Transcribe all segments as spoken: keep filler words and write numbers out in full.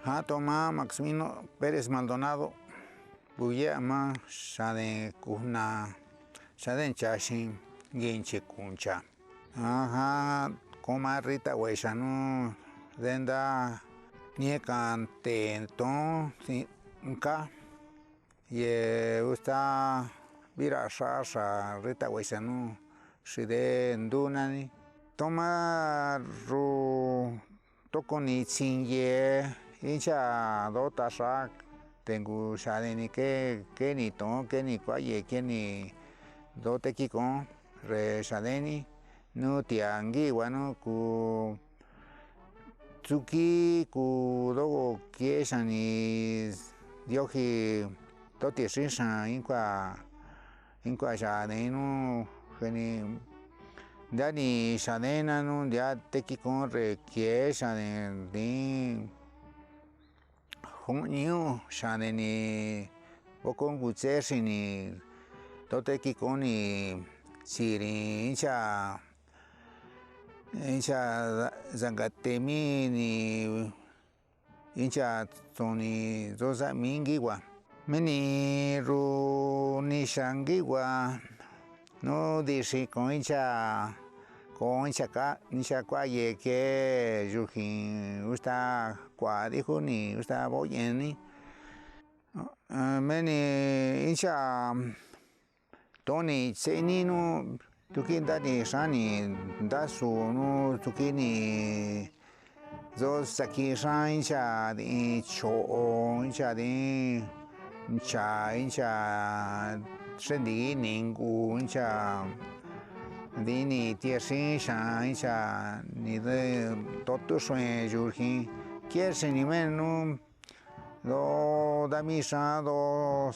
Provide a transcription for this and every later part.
Ha toma Maximino Pérez Maldonado, buye ama shane kuhna, shane chashi nginche kuncha. Aha, koma Rita Weshanu, denda nie kante ton, si, nka. Ye usta bira shasha Rita Weshanu, shide ndunani. Toma ru tokoni chinye, incha do tasha tengu shadeni ke, keni ton, keni kwaye, keni do tekikon, re shadeni, nu tia ngi wanu ku Tsuki ku dogo kiesha ni diohi toti shisha inkwa, inkwa shanenu heni dani shanena nu dia tekikon re kiesha ni din huniu shaneni bokon ku tseshi ni tote kikoni siri incha Incha za-, zangatemi ni incha toni zoza mingi wa. Meni ru ni shangi wa. Nu disi ko incha, ko incha ka, incha kwa yeke, yuhi, usta kwa dihuni, usta boyeni. Eh, meni incha Toni seni nu tuki ndani sani ndasu nu tuki ni zo saki sa incha di cho incha di ncha incha sendi ningu incha di ni tie sin sa incha ni de totu suen yurhi kiesi ni menu Do da mi sa do,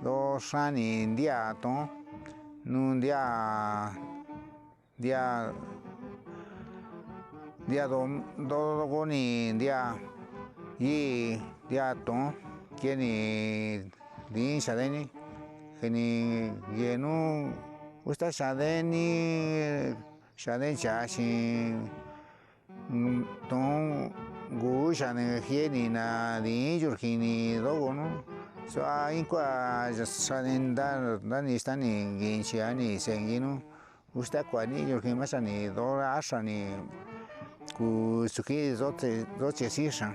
do sa ni ndia ton, nu ndia, ndia, ndia do, do, do go ni ndia, yi ndia ton, ke ni din sa de ni, ke ni ye nu, usta sa de ni, sa de cha si, Ton gu shani hie ni na ni yurhi ni dogo nu. So a inkua shani da, da ni sta ni ginchi a ni sengi nu. Usta kua ni yurhi ma shani do a shani ku suki zote, zote si shan.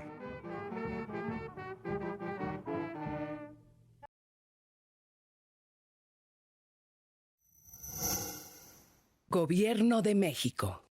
Gobierno de México.